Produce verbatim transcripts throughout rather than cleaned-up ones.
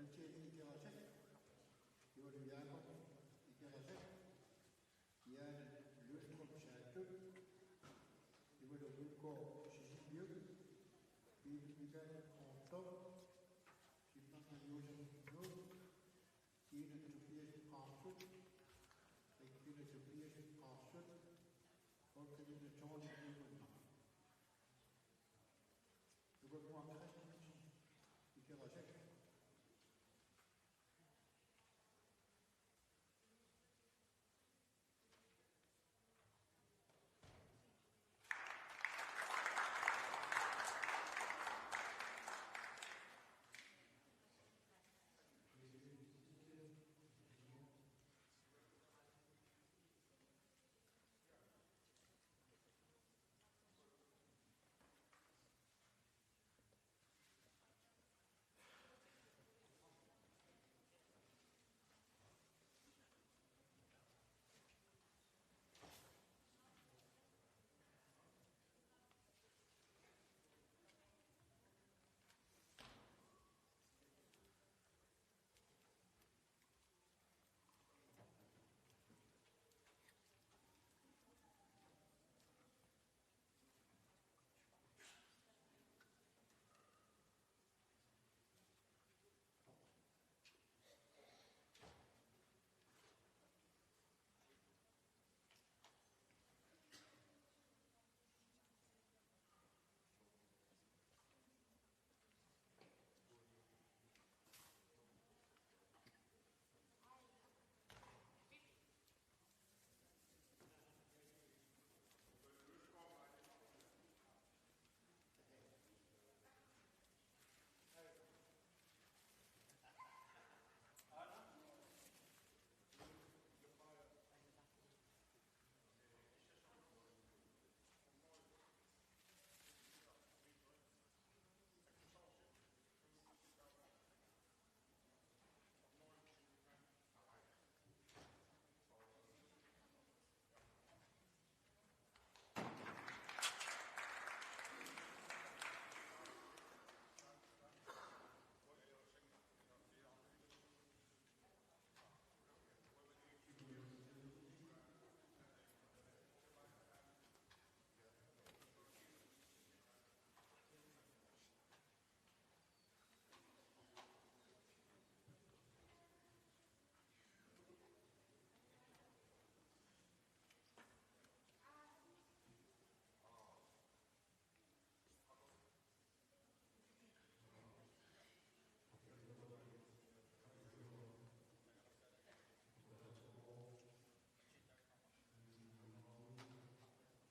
Mathias Ikerasak, Ivalu Jakob Ikerasak, Jane Lystrup Saattut, Ivalu Mølgaard Sisimiut, Bibi Michael Qaqortoq, Simmernaq Josef Nuuk, Tina Tobiassen Qaqorsuk, Regina Tobiassen Qaqorsuk, Olga Lene Thorning Nuumannaq. Nukanguaq Christensen Ikerasak.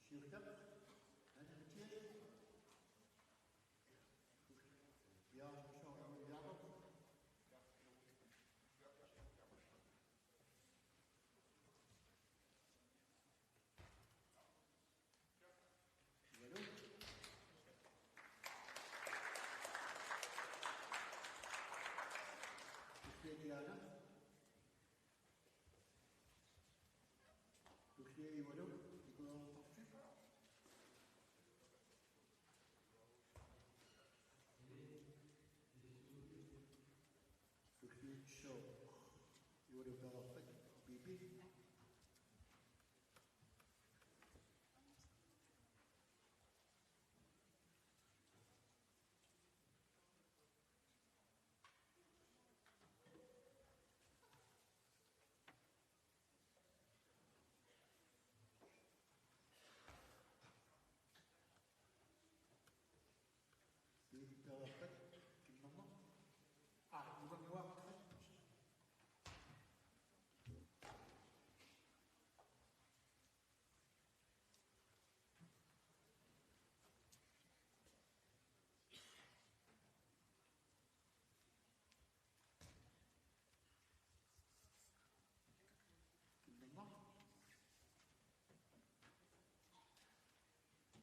Siulittap, Anne Mathiassen. Bjarne Søren Jakob. Ivalu. Tullia Diana. Tullia Ivalu. Nikolaj Poulsen. Tullia Ivalu peqarpat. Bibi. Siulittap peqarpat, Kimmermut. Aa, Nukanguaq. Kimmermut.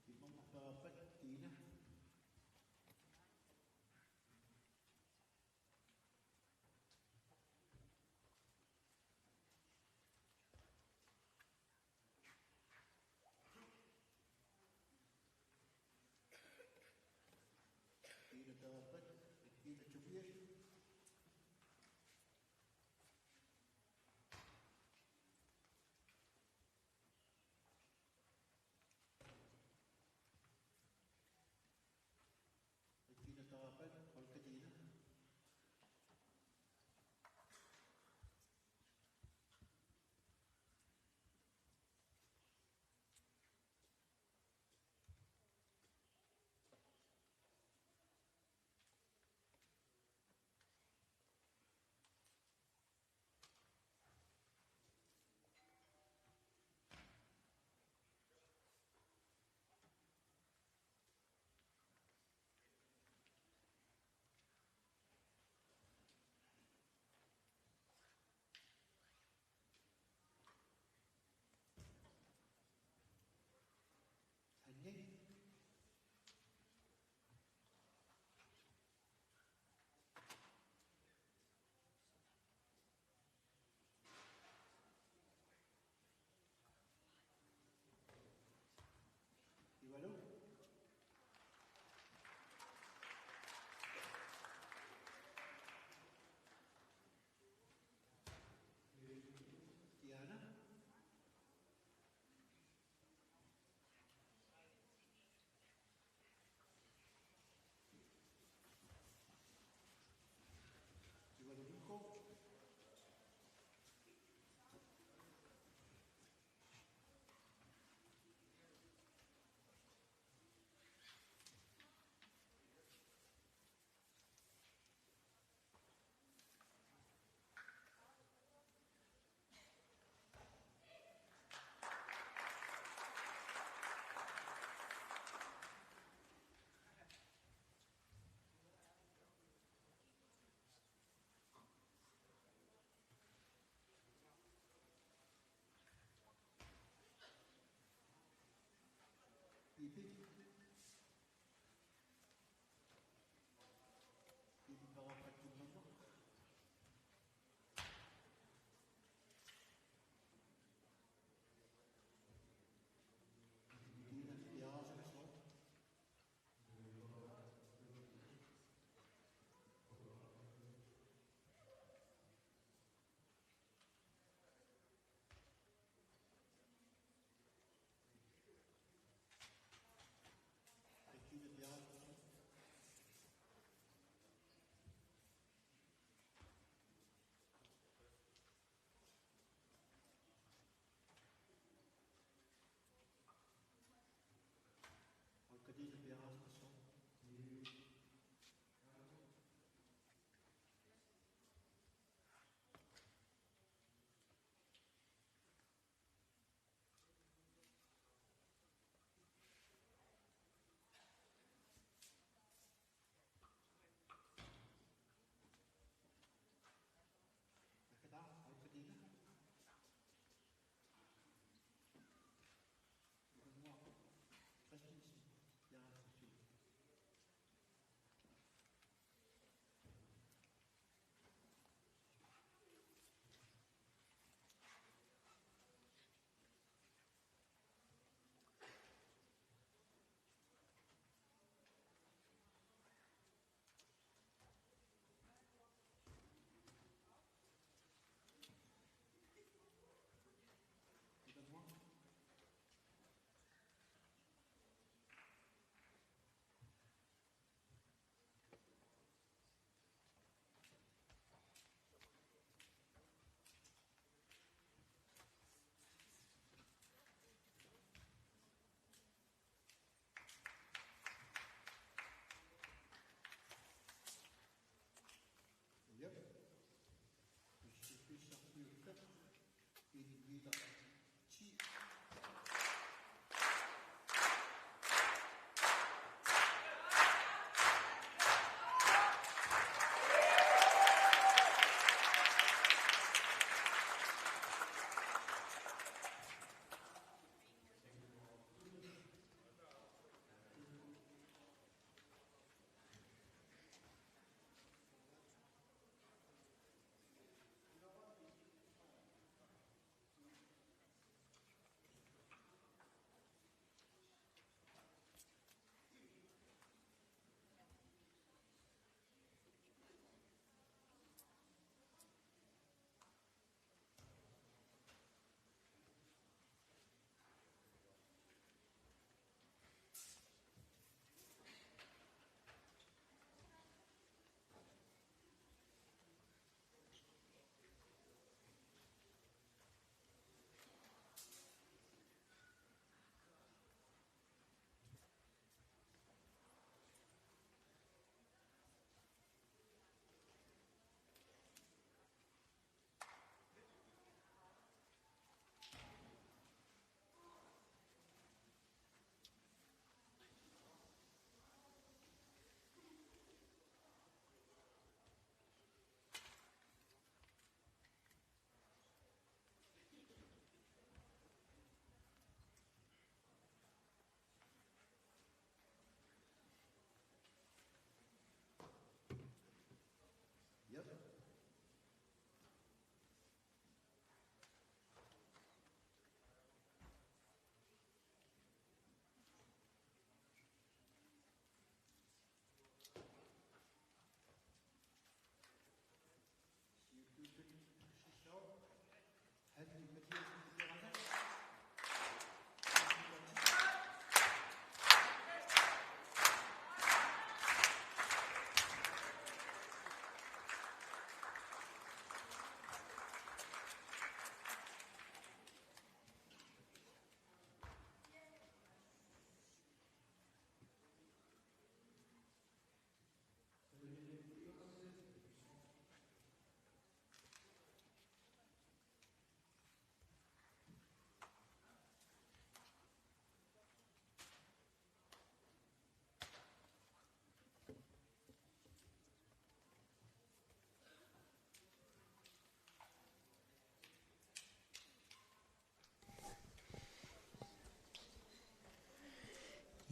Kimmermut peqarpat, Tina. Tina peqarpat, Tina Tobiassen.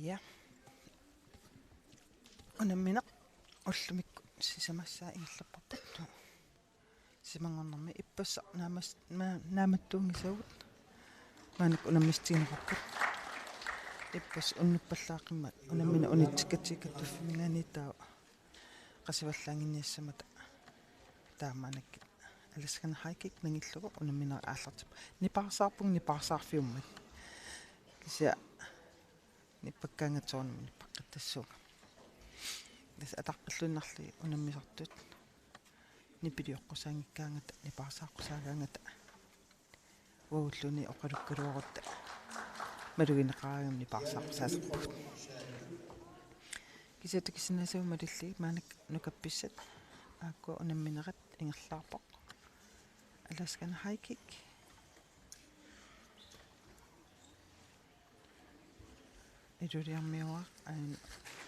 Ja. Unammineq ullumikkut sisamassaa ingerlapparput. Sisamanngornermi ippassaq naamas-, naa-, naamattuunngisagut. Maannakkut unammissutigineqarput. Ippassaq unnuppallaaqqimmat unammineq unitsikkatsiik kattuffimingaanniit taava qasuallaannginniassammata taamaannakkut. Alaskan high kick nangillugu unammineq aallartippoq. Nipaarsaarpunga nipaarsaarfiummat. Kisianni nippakkaangat soorunami nippaqqittassuunga. Tassa ataqqilluinnarlugit unammisartut. Nipilioqqusaanngikkaangata, nipaarsaaqqusaagaangata. Uagulluunniit oqalukkaluarutta malugineqaraangamik nipaarsaaqqusaasarpugut. Kisianni takusinnaasagut malillugit maannakkut nukappissat aakkua unamminerat ingerlaarpoq. Alaskan high kick. Iluliarmiuaaq aajuna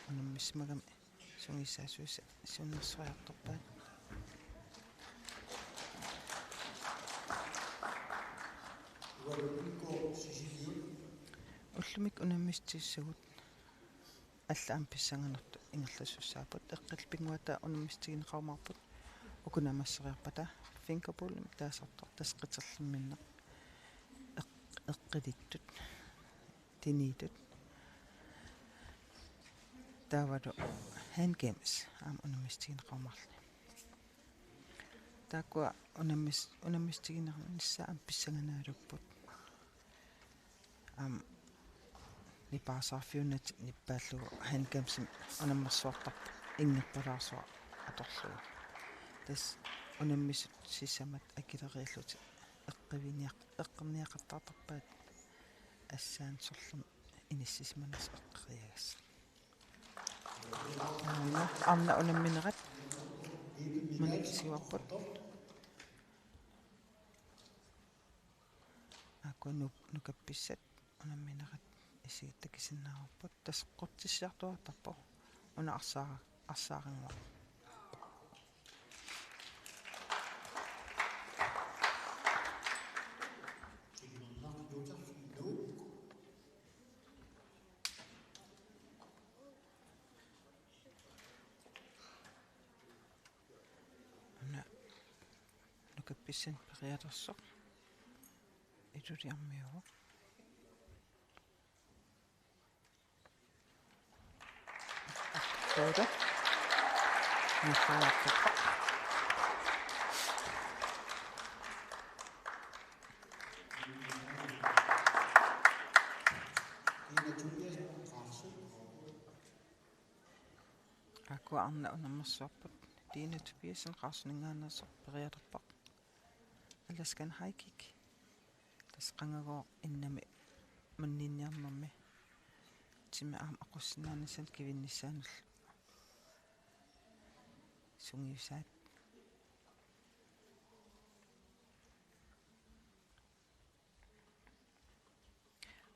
unammissimagami sungiussaasuisa siunnersoriartorpaat. Ullumikkut unammissutissagut allat aamma pissanganartut ingerlasussaapput. Eqqillugu pinnguataa unammissutigineqarumaarput. Uku naammasseriarpata fingerboardimik taasartoq, tassa qiterlimminneq. Eq-, eqqilittut, tiniittut. Taavalu hand games aamma unammissutigineqarumaarluni. Taakkua unammis-, unammissutiginernissaat aamma pissanganaalupput. Aamma nipaarsaarfiunnatik nippaallugu hand gamesimi unammersuartarpoq inngerpalaarsuaq atorlugu. Tassa unammisut sisamat akileriillutik eqqiviniaq-, eqqerniaqattaartarpaat assaanut sorlermi inissisimanersoq eqqeriagassat. Aana arnat unamminerat maannakkut isigaarput. Aakkua nu-, nukappissat unamminerat isigaat takusinnaavarput. Tassa qutsissiartuaartarpoq. Una arsaara-, arsaarannguaq. Una nukappissani perialersoq iluliarmiuvoq. Tuuta. Nipaarpuppoq. Aakkua arnat unammersuarput. Tina Tobiassen Qaarsuningaanneersoq perialerpoq. Alaskan high kick. Tassa qangagooq innami manninniarnermi. Timi aamma aqussinnaanissamut kivinnissaanullu. Sungiusaat.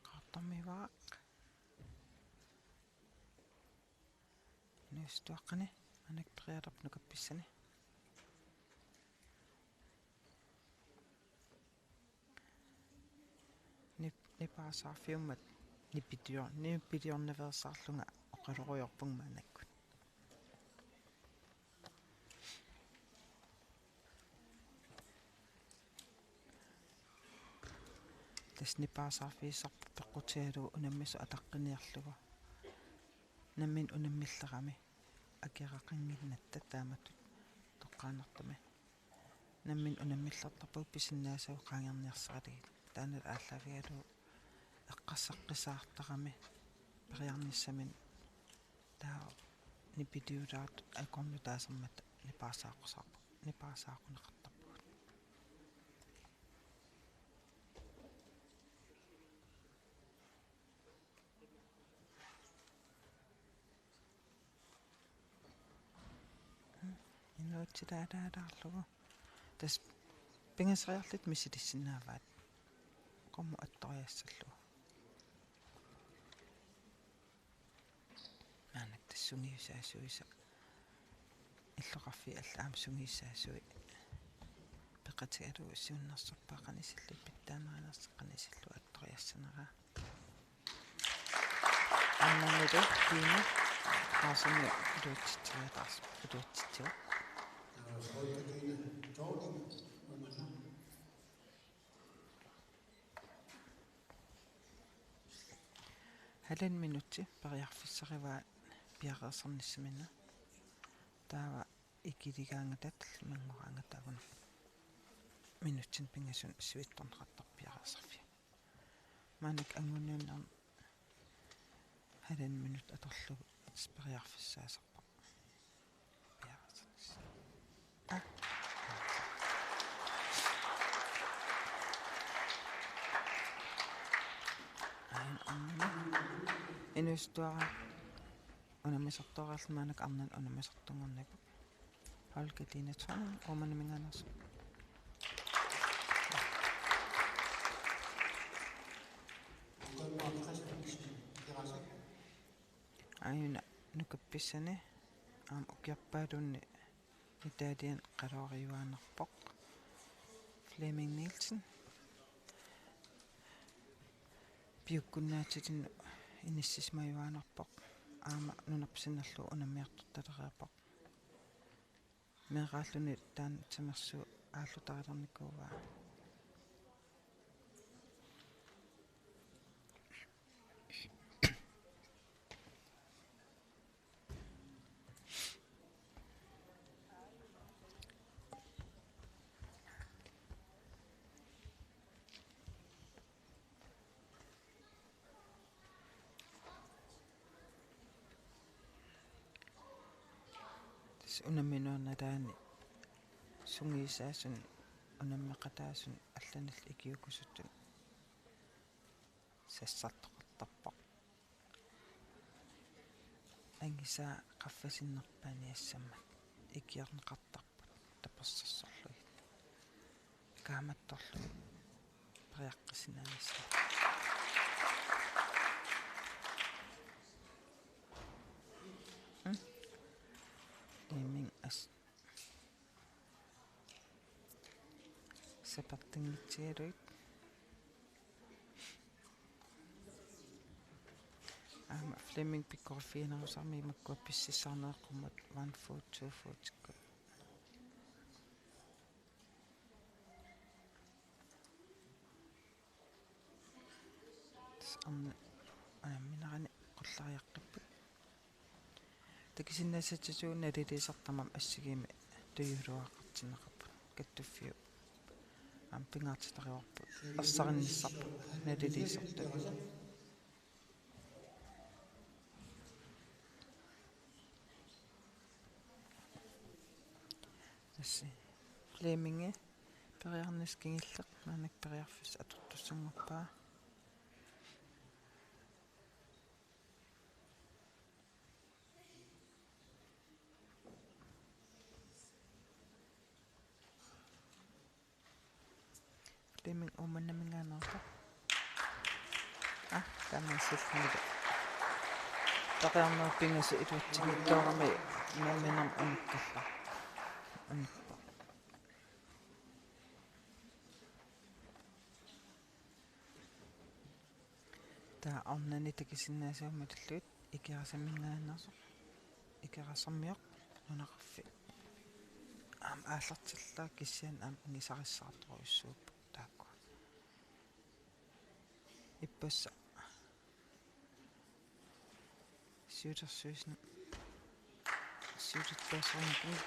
Qaartormivaaq. Inuusuttuaqqani, maannakkut perialerpoq nukappissani. Nip-, nipaarsaarfiummat nipilior-, nipiliornaveersaarlunga oqalorujoorpunga maannakkut. Tassa nipaarsaarfigisarput peqqutigalugu unammisut ataqqiniarlugu. Nammineq unammillerami akeraqannginnatta taamatut toqqaannartumik. Nammineq unammillertarpagut pisinnaasagut qaangerniarsaralugit. Taanna aallaavigalugu eqqarsaqqisaartarami periarnissaminut taava nipiliulaartut akornutaasarmata nipaarsaaqqusaarpu-, nipaarsaaqquneqartarpugut. Inuutsitaalaalaarlugu. Tassa pingasoriarlutik misilissinnaavaat. Qummut attoriassallugu. Maannakkut tassa sungiusaasuisa. Illoqarfiit allat aamma sungiusaasui. Peqatigalugu siunnersorpaat qanoq isillugu pitsaanerusumik qanoq isillugu attoriassaneraa. Ananulu Kina Aasami iluatsitseriataarsi iluatsitsivoq. Halvanden minutsi periarfissarivaa piareersarnissaminut. Taava ikiligaangata tallimanngooraangata una minutsinik pingasuni sivitsorneqartarpoq piareersarfiup. Maannakkut anguniunnerni halvanden minut atorlugu periarfissaasarpoq. Piareersarnissaa. Ah. Aajuna arnani. Inuusuttuaraq unammisartuarallu maannakkut arnani unammisartunngorniarpoq. Holger Dina Thorning, Uummannaminngaanneersoq. Aajuna nukappissani aamma ukiorpaaluunniit Italianut qalooriuaannarpoq Flemming Nielsen. Piukkunnaatilinnut inissisimajuaannarpoq. Aamma nunarput sinnerlugu unammiartortaleriarpoq. Meeraalluni taanna timersuut aallutaralernikuuaa. Tassa unammineq nalaani sungiusaasuni unammeqataasuni allanillu ikiuukkusuttuni sassartoqartarpoq. Angusaa qaffasinnerpaaniassammat ikiorneqartarput tapersersorlugit. Kaammattorlugit periaqqisinnaanissaq. Mm. Iming as. Sapertinngitsualuit. Aamma Flemming pikkoriffiginerusarami makkua pississaarnerit qummut one foot, two foot-ikkut. Tassa arnat unamminerani qullariaqqipput. Takusinnaasassisugut naliliisartut tamarmik assigiimmik tujuuluaqartinneqarput. Kattuffiup aamma pingaartitarivarput ersarinnissarput naliliisartut. Tassa Flemmingi periarnissaq kingulleq, maannakkut periarfissaq atortussanngorpaa. Flemming Uummannaminngaanneersoq. Ah, taamaasillunilu. Periarneq pingasut iluatsinngitsoorami unamminermi anukkallar. Anuppoq. Taava arnani takusinnaasavut matullugu Ikerasamminngaanneersoq. Ikerasamioq nunaqarfik aamma aallartillaaq, kisianni aamma angusarissaartorujussuupput taakku. Ippassaq siulersuisuni siulittaasuunikumi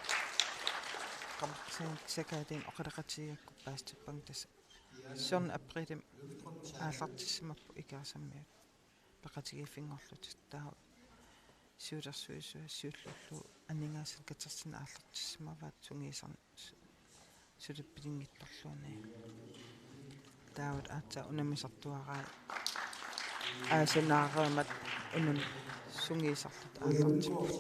qamartinik sakaatinik oqaloqatigiigakku paasitippaanga tassa syvende aprilimi aallartissimapput Ikerasammiut peqatigiiffinngorlutik. Taava siulersuisua siullerlu aningaasanik katersineq aallartissimavaat sungiusarneq su-, sulippinngitsorluunniit. Taava aatsaat unammisartuarai aasanaarmat unammineq sungiusarlutik aallartipput.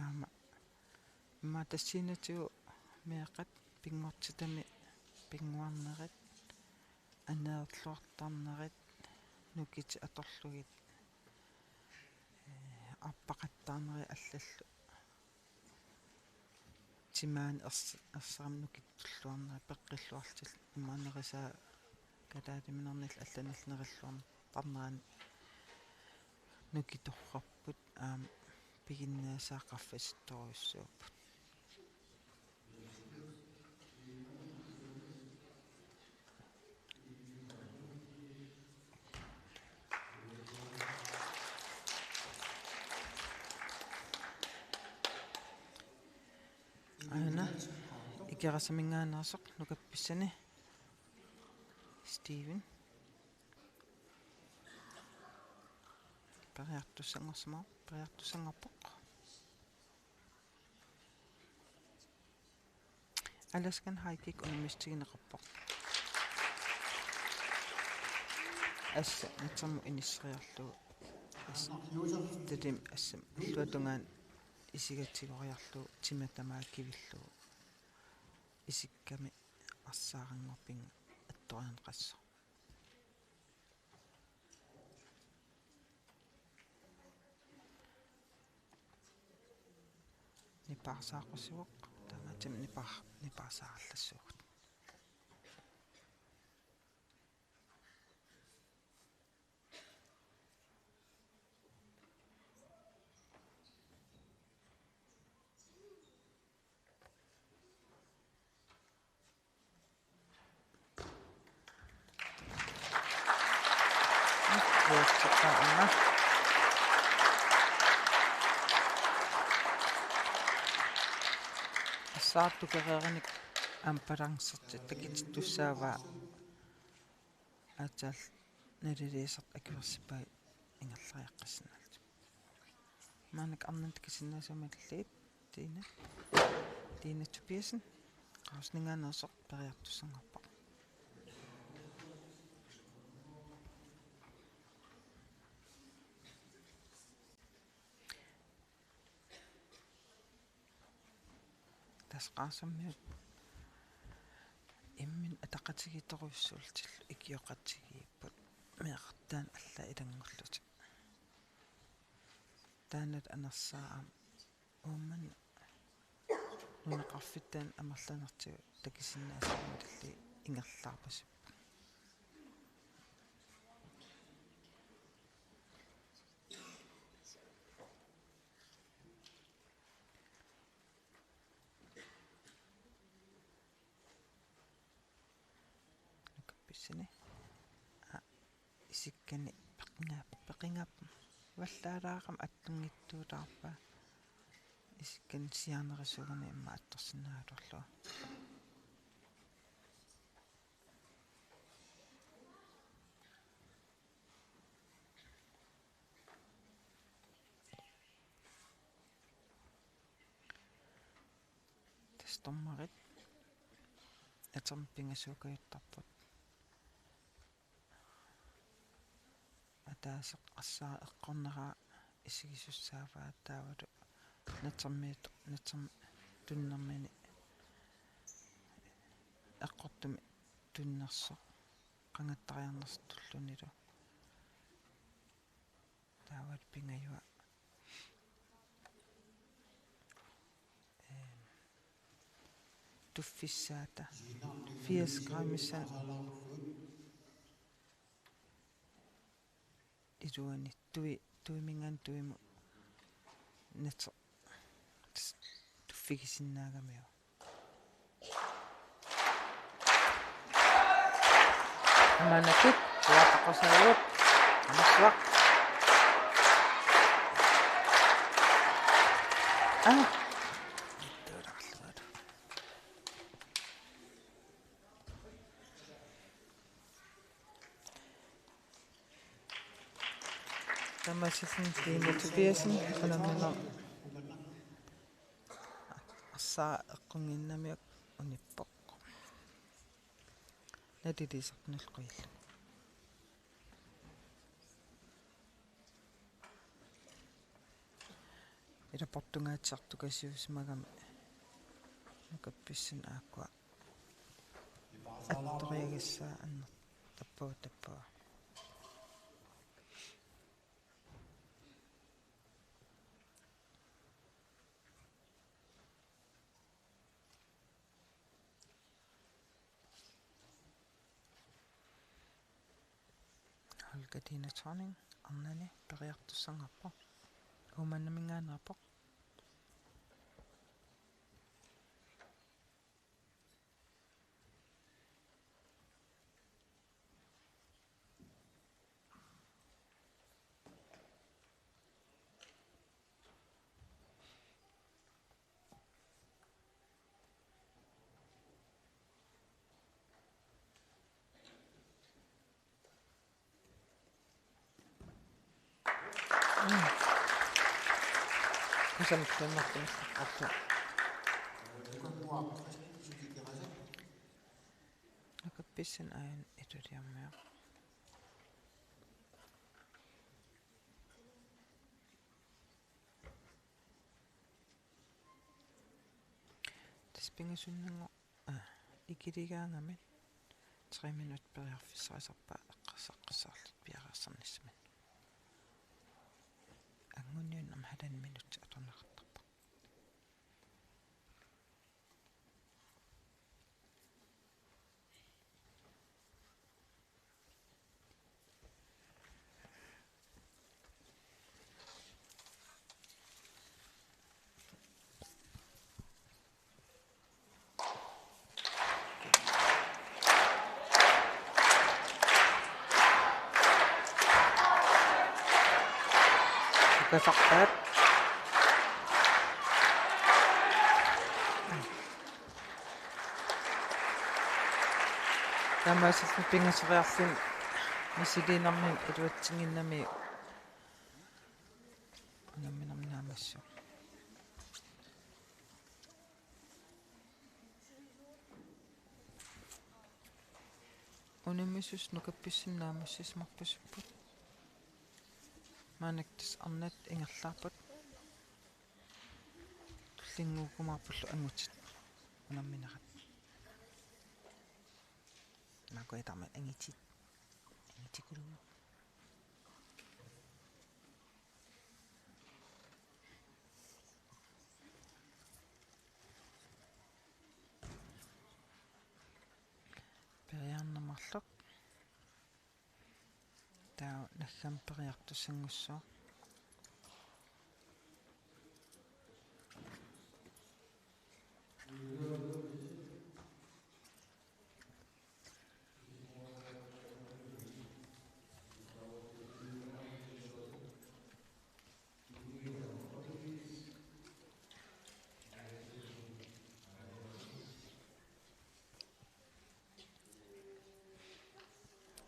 Aamma immaqa tassiinatigut meeqqat pinngortitami pinnguarnerit, aneerluartarnerit, nukitit atorlugit, ee, arpaqattaarnerit allallu. Timaani ers-, ersarami nukittulluarnera peqqilluarlutillu imaanerisaa kalaaliminernillu allanillu nerilluartarnerani nukitorrarput aamma piginnaasai qaffasittorujussuupput. Aana Ikerassaminngaanneersoq nukappissani Steven. Periartussanngorsimavoq, periartussanngorpoq. Alaskan high kick unammisutigineqarpoq. Assa natermut inisseriarlugu. Assa tatim assa illuatungaani isigatigoriarlugu timat tamaat kivillugu. Isikkami arsaarannguaq pinga attoriarneqassaaq. Nipaarsaaqqusivoq, taamaattumik nipaar-, nipaarsaarallassuugut. Assaartukereeranik aamma balancetut takutittussaavaa aatsaat naliliisartut akuersippai ingerlariaqqissinnaalluni. Maannakkut arnanut takusinnaasat malillugu Tina, Tina Tobiassen, Qaqortuminngaanneersoq, periartussanngorpoq. Tassa Qaqortummiut imminut ataqatigiittorujussuullutillu ikioqatigiipput meeqqat taanna allaat ilanngullutik. Taanna anersaarami Uummannaq nunaqarfittaani amerlanertigut takusinnaasat malillugu ingerlaarpasippoq. Nukappissani. Aa, isikkani peqinga-, peqinga-, vallaalaarama attunngitsuulaarpaa. Isikkani siaarnerisuugami immaqa attorsinnaalerlugu. Tassa dommerit natermut pingasuukajuttarput. Ataaseq arsaarip eqqorneraa isigisussaavaa taavalu natermiit-, natermut tunnermini eqqortumik tunnersoq qangattariarnersoq tullunilu. Taavalu pingajuat, ehm, tuffissaata firs grammissanik iluani tui-, tuiminngaanniit tuimut nater-, tuffigisinnaagamiuk. Maannakkut uattaqusaagut. Amersuaq. Aa. Tamassi Tina Tobiassen unammineq arsaat eqqunnginnamiuk unippoq. Naliliisartunullu qujallugu. Ila portungaatsiartukasiusimagami nukappissani aakkua attoriagassaa anner-, tappava, tappava. Olga Tina Thorning, arnani periartussanngorpoq. Uummannaminngaanneerpoq. Kusanartuinnartumik artu. Nukappissuit aajuna Ituliarmiut. Tassa pingasunnguaq, aa, ikiligaangamik tre minut periarfissarisarpaa eqqarsaqqissaarlutik piareersarnissamut. Anguniunnermi halvanden minut atorneqartarpoq. Ukasarpaat. Taamaasilluni pingasoriarluni misiliinermi iluatsinnginnami unamminermi naammassivoq. Unammisut nukappissuit naammassissimarpasippput. Maannakkut tassa arnat ingerlaarput. Tullinnguukkumaarpullu angutit unamminerat. Maakujataarmat angutit. Angutikuluuvoq. Periarneq marluk. Taava naggataani periartussanngussaaq.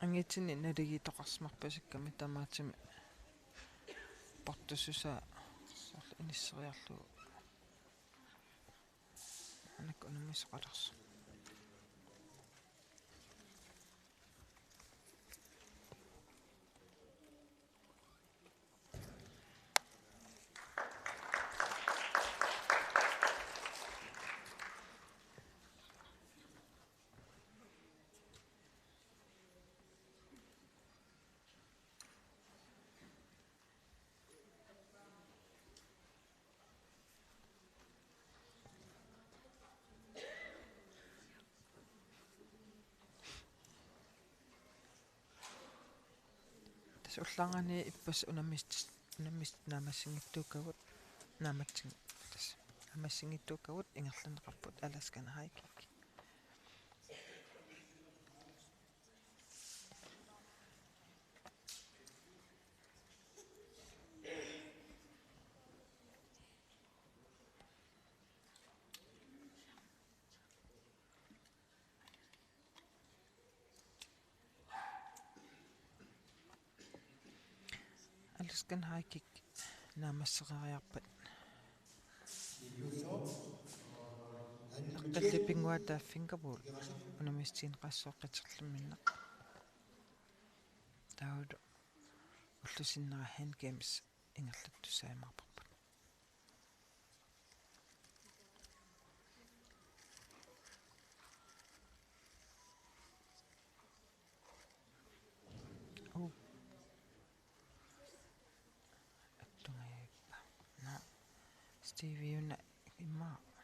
Angutini naligiittoqarsimarpasikkami tamaatimi portussusaa soorlu inisseriarlugu. Anak unammisoqalersoq. Tassa ullaarnani ippassaq unammis-, unammisut naammassinngitsuukkagut, naammassin-, tassa naammassinngitsuukkagut ingerlanneqarput Alaskan High Kick. Alaskan High Kick naammassereeriarpat eqqillup pinnguaataa fingerboard unammissuteqartoq qiterlimmik. Taavalu ullup sinnera hand games ingerlattussaajumaarparput. Uu. Attungajappaa. Naa. Stevie una immaqa.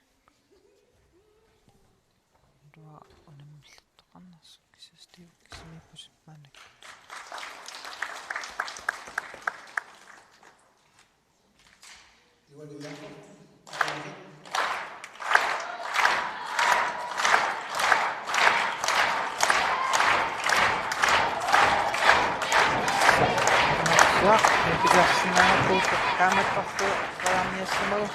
Tuo unammillattoqarnersoq kisianni Steve kisimiippoq maannakkut. Ja, me pilersinnaarpugut kaammattorlu periarniassammagu.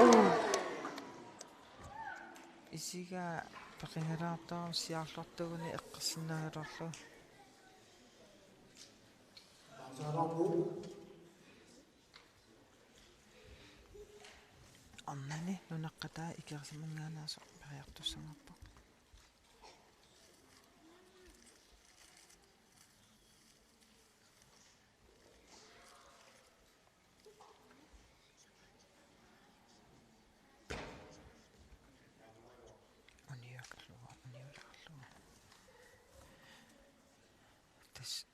Uu. Isiga peqingalaartoq siaarlortuguni eqqarsinnaagaluarlugu. Arnani nunaqqataa Ikerasiminngaanneersoq periartussanngorpoq. Uniorlugu, uniorlugu. Tassa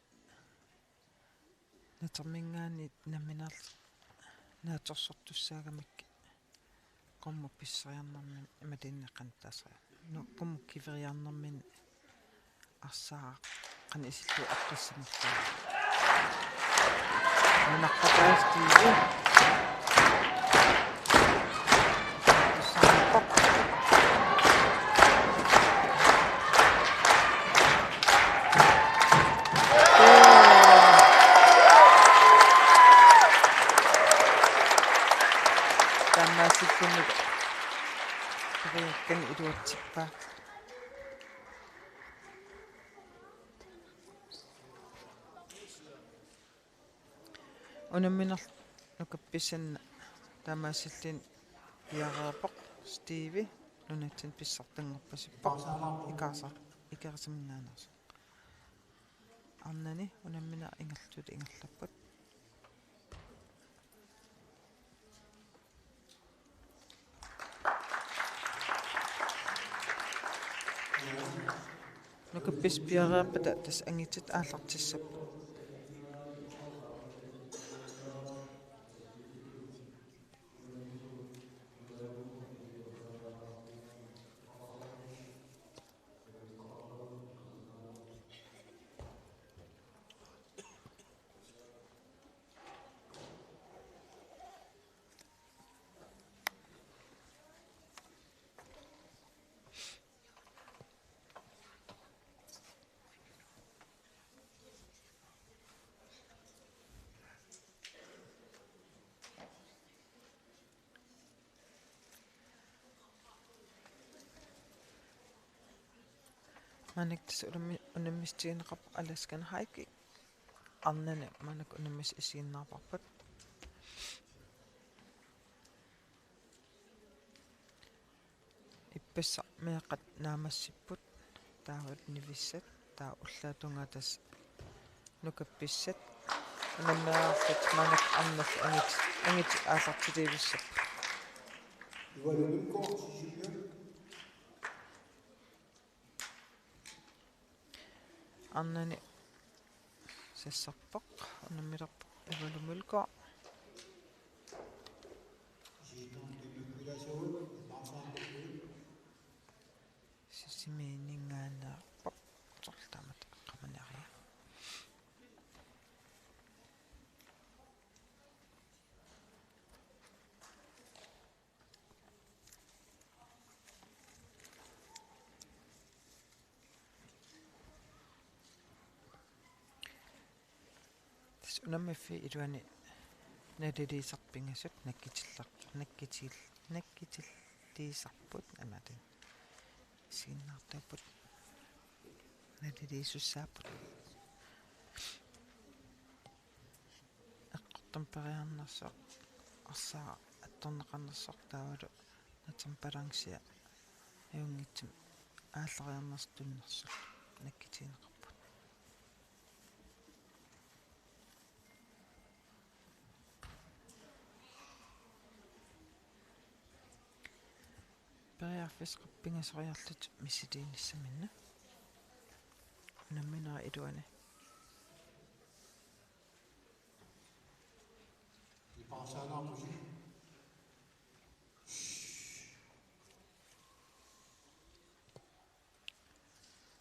Naterminngaanniit nammineerl-, naatsorsortussaagamik qummut pissariarnermini imaluunniit qanittasariarnermini. Nu-, qummut kiveriarnermini arsaaq qanoq isillugu eqqissanerlugu. Nunaqqataa Steve. Taamaasilluni periakkani iluatsippaa. Unamminerlu nukappissanni taamaasilluni piareerpoq Steve, nunatsinni pissartanngorpasippoq, ikaarsa-, Ikerasiminngaanneersoq. Arnani unammineq ingerlatut ingerlapput. Nukappissaq piareerpata tassa angutit aallartissapput. Maannakkut tassa unammi-, unammissutigineqarpoq Alaskan High Kick. Arnani maannakkut unammissaq isiginnaarparput. Ippassaq meeqqat naammassipput, taavalu nivissat, taava ullaap tungaa tassa nukappissat. Unammereerlutik maannakkut arnallu angut-, angutit aallartilivissapput. Arnani sassarpoq, unammilerpoq Ivalu Mølgaard. Sisimiuninngaanneerpoq, soorlu taamatut eqqaamaniarpaa. Tassa unammiffiit iluani naliliisarput pingasut nakkutillar-, nakkutil-, nakkutilliisarput, aamma taanna isiginnaartuupput, naliliisussaapput. Eqqortumik periarnersoq, arsaaq attorneqarnersoq taavalu natermik balancea ajunngitsumik aallariarnersoq tuninersorlu nakkutigineqarput. Periarfissat pingasoriarlutik missiliinissaminnut. Unamminerit iluani.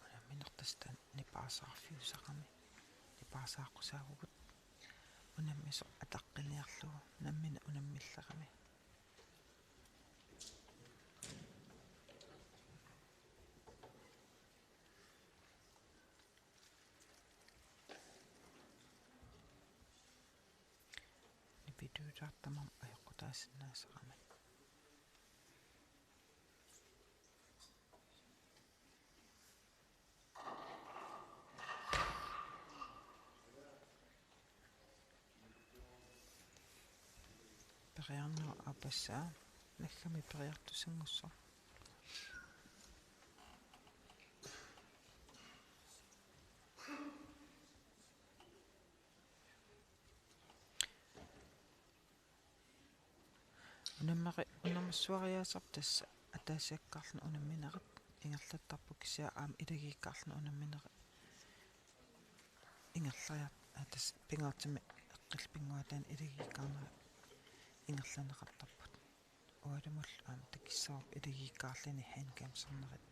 Unammineq tassa taanna nipaarsaarfiusarami. Nipaarsaaqqusaarpugut. Unammisoq ataqqiniarlugu. Unammineq unammillerami. Suartamam ajoqutaasinnaasarami. Periarnerup aappassaa naggami periartussanngussoq. Unammeri-, unammissuariaaseq tassa ataasiakkaarluni unamminerit ingerlattarput, kisianni aamma ilagiikkaarluni unamminerit ingerlariar-, aa, tassa pingaartumik eqqillup pinnguaataani ilagiikkaarnerit ingerlanneqartarput. Ualimullu aamma takissavarput ilagiikkaarluni handgamesarnerit.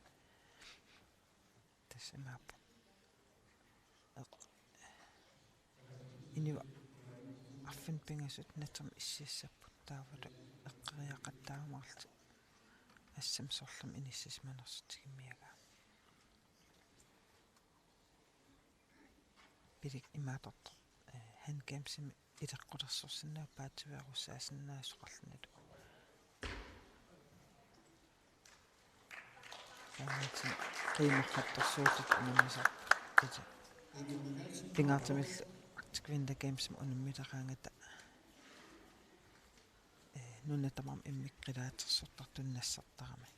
Tassa imaappoq. Eq-, inuit arfineq-pingasut natermi issiassapput, taavalu eqqoriaqattaajumaarlutik assammik sorlermik inissisimanersoq tigummiagaa. Pilik imaattortoq, eh, handgamesimi ileqqulersorsinnaavoq paatsiveerussaasinnaavoq soqarlunilu. Taamaattumik qiimaqqattorsuutit unammisarput. Pingaartumillu Arctic Winter Gamesimi unammileraangata, eh, nunat tamarmik immikkut qilaatersortartut nassartaramik.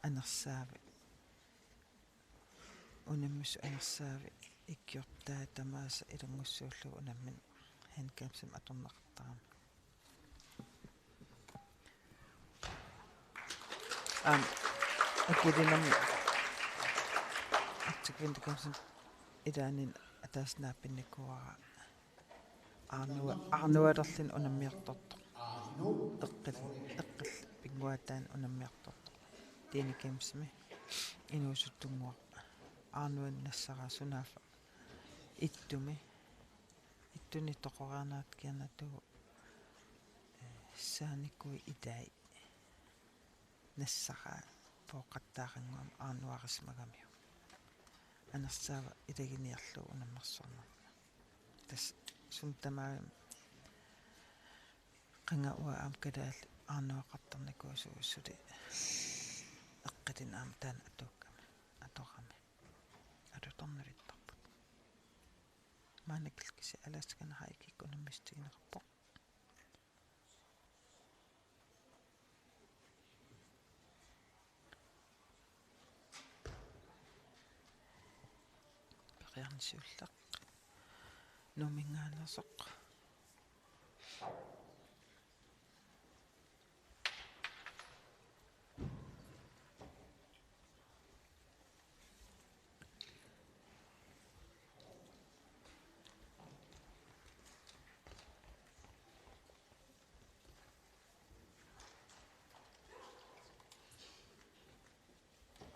Anersaavi, unammissut anersaavi ikiortaa tamaasa ilanngussuullugu unammineq handgamesimi atorneqartarami. Aamma akilinermi Arctic Winter Gamesimi ilaanni ataaseq naapinikuuara Aarnua-, aarnualerluni unammiartortoq. Eqqil-, eqqillup pinnguaataani unammiartortoq. Tiini Gamesimi inuusuttunnguaq. Aarnuanut nassaraa sunaaffa ittumi. Ittuni toqoraannaat kianatu, eh, saanikui itai nassaraa pooqattaaqannguamik aarnuarisimagamiuk. Anersaava ilaginiarlugu unammersuarnermi. Tassa suna tamaat qanga uanga aamma kalaallit aarnuaqartarnikuusugut suli eqqilinnik aamma taanna atuukkami, atorami. Alutornavittarput. Maanna kisianni Alaskami High Kick unammissutigineqarpoq. Periarneq siulleq. Nuumminngaanneersoq.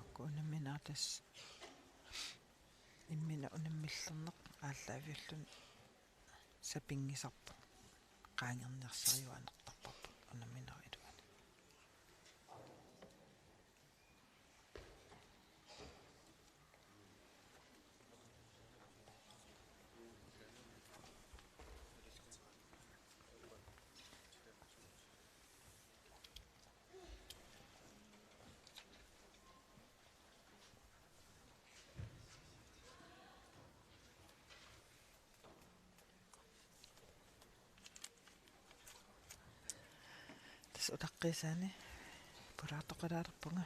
Uku unamminerit tassa imminut unammillerneq aallaaviulluni sapinngisarput. Qaangerniarsariuaannartarparput unamminerit iluanni. Tassa utaqqiisaani pulaartoqalaalerpunga.